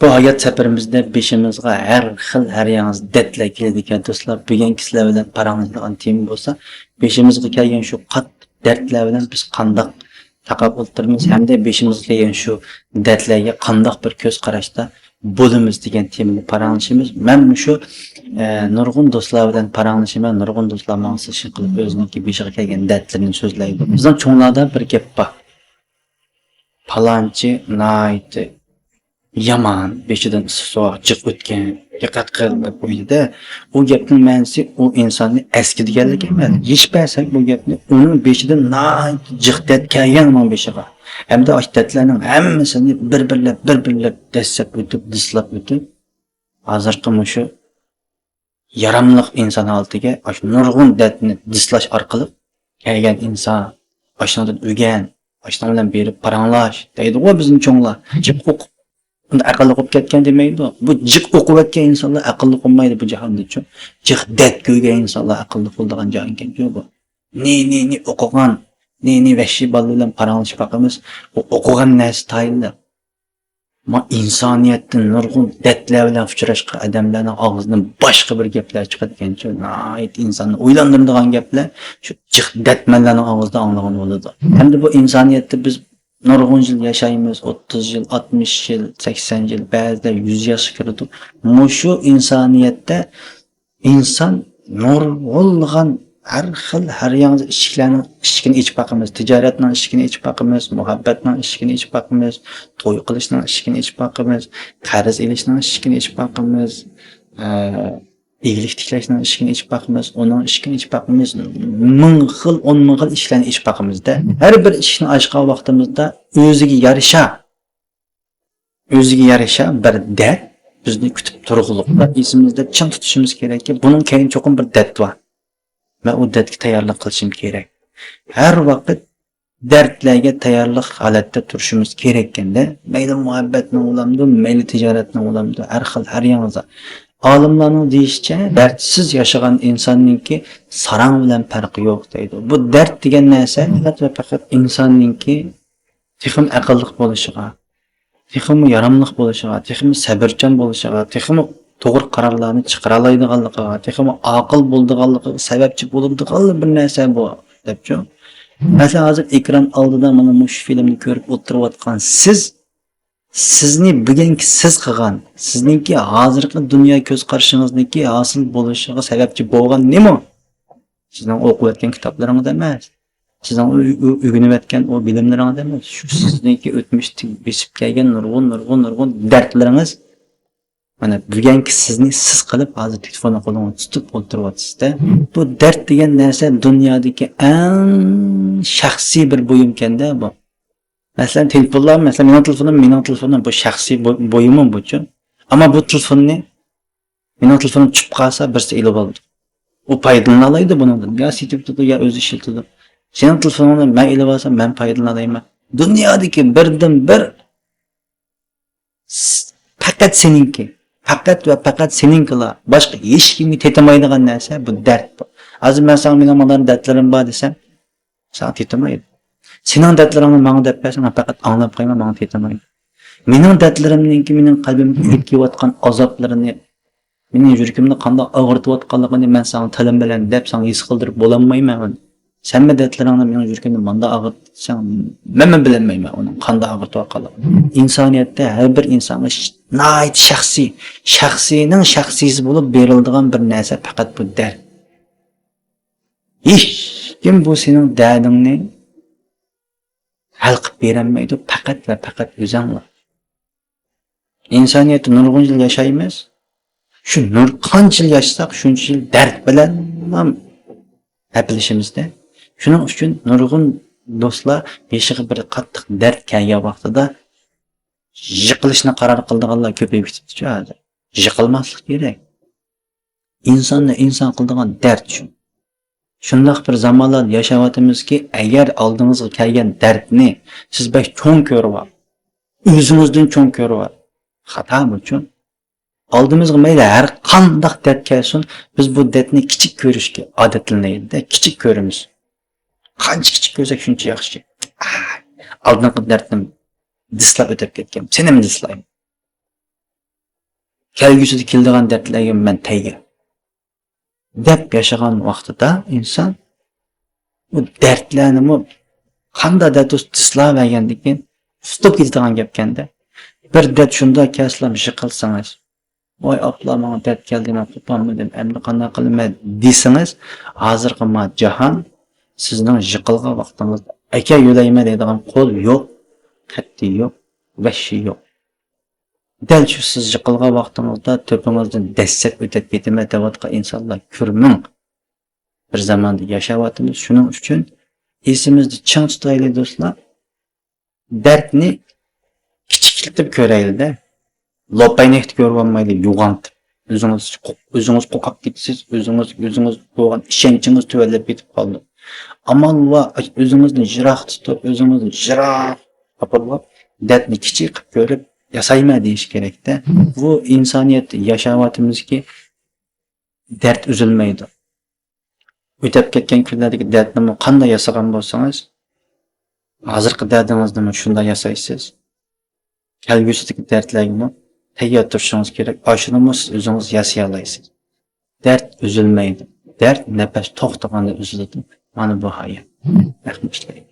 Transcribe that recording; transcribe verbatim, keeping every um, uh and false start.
بۇ ھايات سەپىرىمىزدە بېشىمىزغا ھەر خىل، ھەر ياڭزا دەردلەر كېلىدىكەن، دوستلار. بۈگۈنكى سىلەر بىلەن پاراڭلىشىدىغان تېما بولسا، بېشىمىزغا كەلگەن شۇ قاتتىق دەردلەر بىلەن بىز قانداق تاقاپ ئولتۇرىمىز ھەمدە بېشىمىزغا كەلگەن شۇ دەردلەرگە قانداق بىر كۆز قاراشتا بولىمىز دېگەن تېمىنى پاراڭلىشىمىز. مەن مۇشۇ، ئە، نۇرغۇن دوستلار بىلەن پاراڭلىشىمەن، نۇرغۇن دوستلار ماڭا سىشىن قىلىپ ئۆزىنىڭكى بېشىغا كەلگەن دەردلىرىنى سۆزلەيدۇ. بىزنىڭ چوڭلاردا بىر گەپ بار. پالانچى ناھايىتى يامان، بېشىدىن ئىسسىق سوغۇق جىق ئۆتكەن، دىققەت قىل دەپ قويدى-دە. ئۇ گەپنىڭ مەنىسى ئۇ ئىنساننى ئەسكىدىگەنلىك ئەمەس. يېشىپ بەرسەك بۇ گەپنى، ئۇنىڭ بېشىدىن ناھايىتى جىق دەرد كەلگەن ئۇنىڭ بېشىغا. ھەمدە ئاشۇ دەردلەرنىڭ ھەممىسىنى بىر-بىرلەپ، بىر-بىرلەپ دەسسەپ ئۆتۈپ، دىسلاپ ئۆتۈپ، ھازىرقى مۇشۇ ياراملىق ئىنسان ھالىتىگە ئاشۇ نۇرغۇن دەردنى دىسلاش ئارقىلىق كەلگەن ئىنسان، ئاشۇنىڭدىن ئۆگەن، ئاشۇنىڭ بىلەن بېرىپ پاراڭلاش دەيدىغۇ بىزنىڭ چوڭلار. جىق ئوقۇپ، ئۇنداق ئەقىللىق بولۇپ كەتكەن دېمەيدۇ. بۇ جىق ئوقۇۋەتكەن ئىنسانلار ئەقىللىق بولمايدۇ بۇ جاھاندا چۇ. جىق دەرد كۆرگەن ئىنسانلار ئەقىللىق بولىدىغان جاھان ئىكەنچۇ بۇ. نى، نى، نى ئوقۇغان، نى، نى ۋەھشىي بالىلار بىلەن پاراڭلىشىپ باقىمىز. ئۇ ئوقۇغان نەرسە تايىنلىق. ما ئىنسانىيەتتىن نۇرغۇن دەردلەر بىلەن ئۇچراشقان ئادەملەرنىڭ ئاغزىدىن باشقا بىر گەپلەر چىقىدىكەنچۇ، ناھايىتى ئىنساننى ئويلاندۇرىدىغان گەپلەر شۇ جىق دەردمەنلەرنىڭ ئاغزىدا ئاڭلىغىلى بولىدۇ. ھەمدە بۇ ئىنسانىيەتتە بىز نۇرغۇن يىل ياشايمىز، ئوتتۇز يىل، ئاتمىش يىل، سەكسەن يىل، بەزىلەر يۈز ياشقا كىرىدۇ. مۇشۇ ئىنسانىيەتتە ئىنسان نۇرغۇنلىغان ھەر خىل، ھەر ياڭزا ئىشىكلەرنىڭ ئىشىكىنى ئېچىپ باقىمىز. تىجارەتنىڭ ئىشىكىنى ئېچىپ باقىمىز، مۇھەببەتنىڭ ئىشىكىنى ئېچىپ باقىمىز، توي قىلىشنىڭ ئىشىكىنى ئېچىپ باقىمىز، قەرز ئېلىشنىڭ ئىشىكىنى ئېچىپ باقىمىز، ئە، ئىگىلىك تىكلەشنىڭ ئىشىكىنى ئېچىپ باقىمىز، ئۇنىڭ ئىشىكىنى ئېچىپ باقىمىز، مىڭ خىل، ئون مىڭ خىل ئىشلارنى ئېچىپ باقىمىز-دە. ھەر بىر ئىشىكنى ئاچقان ۋاقتىمىزدا ئۆزىگە يارىشا ئۆزىگە يارىشا بىر دەرد بىزنى كۈتۈپ تۇرغۇلۇق. بىر ئېسىمىزدە چىڭ تۇتۇشىمىز كېرەككى، بۇنىڭ كەينىدە چوقۇم بىر دەرد بار. مەن ئۇ دەردكە تەييارلىق قىلىشىم كېرەك. ھەر ۋاقىت دەردلەرگە تەييارلىق ھالەتتە تۇرۇشىمىز كېرەككەندە، مەيلى مۇھەببەتنىڭ بولامدۇ، مەيلى تىجارەتنىڭ بولامدۇ، ھەر خىل، ھەر ياڭزا. ئالىملارنىڭ دېيىشىچە، دەردسىز ياشىغان ئىنساننىڭكى ساراڭ بىلەن پەرقى يوق دەيدۇ. بۇ دەرد دېگەن نەرسە پەقەت ۋە پەقەت ئىنساننىڭكى تېخىمۇ ئەقىللىق بولۇشىغا، تېخىمۇ ياراملىق بولۇشىغا، تېخىمۇ سەۋرچان بولۇشىغا، تېخىمۇ توغرا قارارلارنى چىقىرالايدىغانلىقىغا، تېخىمۇ ئاقىل بولىدىغانلىقىغا سەۋەبچى بولىدىغانلا بىر نەرسە بۇ، دەپچۇ. مەسىلەن، ھازىر ئېكران ئالدىدا مانا مۇشۇ فىلىمنى كۆرۈپ ئولتۇرۇۋاتقان سىز، سىزنى بۈگۈنكى سىز قىلغان، سىزنىڭكى ھازىرقى دۇنيا كۆز قارىشىڭىزنىڭكى ھاسىل بولۇشىغا سەۋەبچى بولغان نېمە؟ سىزنىڭ ئوقۇۋەتكەن كىتابلىرىڭىز ئەمەس، سىزنىڭ ئۆ-، ئۆ-، ئۆگىنىۋەتكەن ئۇ بىلىملىرىڭىز ئەمەس، شۇ سىزنىڭكى ئۆتمۈشتىن بېسىپ كەلگەن نۇرغۇن، نۇرغۇن، نۇرغۇن دەردلىرىڭىز. مانا، بۈگۈنكى سىزنى سىز قىلىپ، ھازىر تېلېفوننى قولىڭىزدا تۇتۇپ ئولتۇرۇۋاتىسىز-دە. بۇ دەرد دېگەن نەرسە دۇنيادىكى ئەڭ شەخسىي بىر بۇيۇمكەن-دە بۇ. مەسىلەن، تېلېفونلار، مەسىلەن، مېنىڭ تېلېفونۇم، مېنىڭ تېلېفونۇم، بۇ شەخسىي بۇ-، بۇيۇمۇم بۇچۇ. ئەمما بۇ تېلېفوننى، مېنىڭ تېلېفونۇم چۈشۈپ قالسا، بىرسى ئېلىۋالىدۇ. ئۇ پايدىلىنالايدۇ بۇنىڭدىن. يا سېتىۋېتىدۇ، يا ئۆزى ئىشلىتىدۇ. سېنىڭ تېلېفونۇڭنى مەن ئېلىۋالسام، مەن پايدىلىنالايمەن. دۇنيادىكى بىردىن بىر س-، پەقەت سېنىڭكى. پەقەت ۋە پەقەت سېنىڭكىلا. باشقا ھېچكىمگە تېتىمايدىغان نەرسە بۇ دەرت بۇ. ھازىر مەن ساڭا مېنىڭ مانا دەردلىرىم بار دېسەم، ساڭا تېتىمايدۇ. سېنىڭ دەردلىرىڭنى ماڭا دەپ بەرسەڭ، مەن پەقەت ئاڭلاپ قويىمەن، ماڭا تېتىمايدۇ. مېنىڭ دەردلىرىمنىڭكى مېنىڭ قەلبىمگە يېتىپ كېلىۋاتقان ئازابلىرىنى، مېنىڭ يۈرىكىمنى قانداق ئاغرىتىۋاتقانلىقىنى مەن ساڭا تىلىم بىلەن دەپ ساڭا ھېس قىلدۇرۇپ بولالمايمەن ئۇنى. سەنمۇ دەردلىرىڭنى مېنىڭ يۈرىكىمنى مانداق ئاغرىتىسەن، مەنمۇ بىلەلمەيمەن ئۇنىڭ قانداق ئاغرىتىۋاتقانلىقىنى. ئىنسانىيەتتە ھەر بىر ئىنسانغا ش-، ناھايىتى شەخسىي، شەخسىينىڭ شەخسىيسى بولۇپ بېرىلىدىغان بىر نەرسە پەقەت بۇ دەرد. ھېچكىم بۇ سېنىڭ دەردىڭنى ھەل قىلىپ بېرەلمەيدۇ، پەقەت ۋە پەقەت ئۆزۈڭلا. ئىنسانىيەتتە نۇرغۇن يىل ياشايمىز. شۇ نۇر قانچە يىل ياشىساق، شۇنچە يىل دەرد بىلەنلا ھەپىلىشىمىز-دە. شۇنىڭ ئۈچۈن نۇرغۇن دوستلار بېشىغا بىر قاتتىق دەرد كەلگەن ۋاقتىدا يىقىلىشنى قارار قىلىدىغانلار كۆپىيىپ كېتىپتۇ ھازىر. يىقىلماسلىق كېرەك. ئىنساننى ئىنسان قىلىدىغان دەرد شۇ. شۇنداق بىر زامانلاردا ياشاۋاتىمىزكى، ئەگەر ئالدىڭىزغا كەلگەن دەردنى سىز بەك چوڭ كۆرۈۋال، ئۆزىڭىزدىن چوڭ كۆرۈۋال، خاتا بۇچۇ. ئالدىمىزغا مەيلى ھەر قانداق دەرد كەلسۇن، بىز بۇ دەردنى كىچىك كۆرۈشكە ئادەتلىنەيلى-دە، كىچىك كۆرىمىز. قانچە كىچىك كۆرسەك، شۇنچە ياخشى. ئاھ، ئالدىنقى دەردنى دىسلاپ ئۆتۈپ كەتكەن، سېنىمۇ دىسلايمەن. كەلگۈسىدە كېلىدىغان دەردلەرگە مەن تەييار دەپ ياشىغان ۋاقتىدا ئىنسان بۇ دەردلەرنىمۇ قانداق دەرد بولسا تىزلاۋەرگەندىن كېيىن ئۇتۇپ كېتىدىغان گەپكەندە. بىر دەرد شۇنداق كەلسىلا يىقىلسىڭىز، ۋاي ئاپلا، ماڭا دەرد كەلدى، مەن قوپالمىدىم، ئەمدى قانداق قىلىمەن دېسىڭىز، ھازىرقى ما جاھان سىزنىڭ يىقىلغان ۋاقتىڭىزدا ئەكە يۆلەيمەن دەيدىغان قول يوق، قەتئىي يوق، ۋەھشىي يوق. دەل شۇ سىز يىقىلغان ۋاقتىڭىزدا تۆپىڭىزدىن دەسسەپ ئۆتۈپ كېتىمەن دەۋاتقان ئىنسانلار كۆرمەڭ. بىر زاماندا ياشاۋاتىمىز. شۇنىڭ ئۈچۈن ئېسىمىزدە چىڭ تۇتايلى، دوستلار. دەردنى كىچىكلىتىپ كۆرەيلى-دە. لوپاينەكتە كۆرۈۋالمايلى، يوغانتىپ. ئۆزىڭىز، ئۆزىڭىز قورقۇپ كېتىسىز، ئۆزىڭىز، ئۆزىڭىز بولغان ئىشەنچىڭىز تۆۋەنلەپ كېتىپ قالىدۇ. ئامال بار، ئۆزىڭىزنى يىراق تۇتۇپ، ئۆزىڭىزنى يىراق قاپلىۋاپ، دەردنى كىچىك قىلىپ كۆرۈپ، ياسايمەن دېيىش كېرەكتە. بۇ ئىنسانىيەت ياشاۋاتىمىزكى، دەرد ئۈزۈلمەيدۇ. ئۆتۈپ كەتكەن كۈنلەردىكى دەردنىمۇ قانداق ياسىغان بولسىڭىز، ھازىرقى دەردىڭىزنىمۇ شۇنداق ياسايسىز. كەلگۈسىدىكى دەردلەرگىمۇ تەييار تۇرۇشىڭىز كېرەك. ئاشۇنىمۇ سىز ئۆزىڭىز ياسىيالايسىز. دەرد ئۈزۈلمەيدۇ. دەرد نەپەس توختىغاندا ئۈزۈلىدۇ. مانا بۇ ھايات. رەھمەت.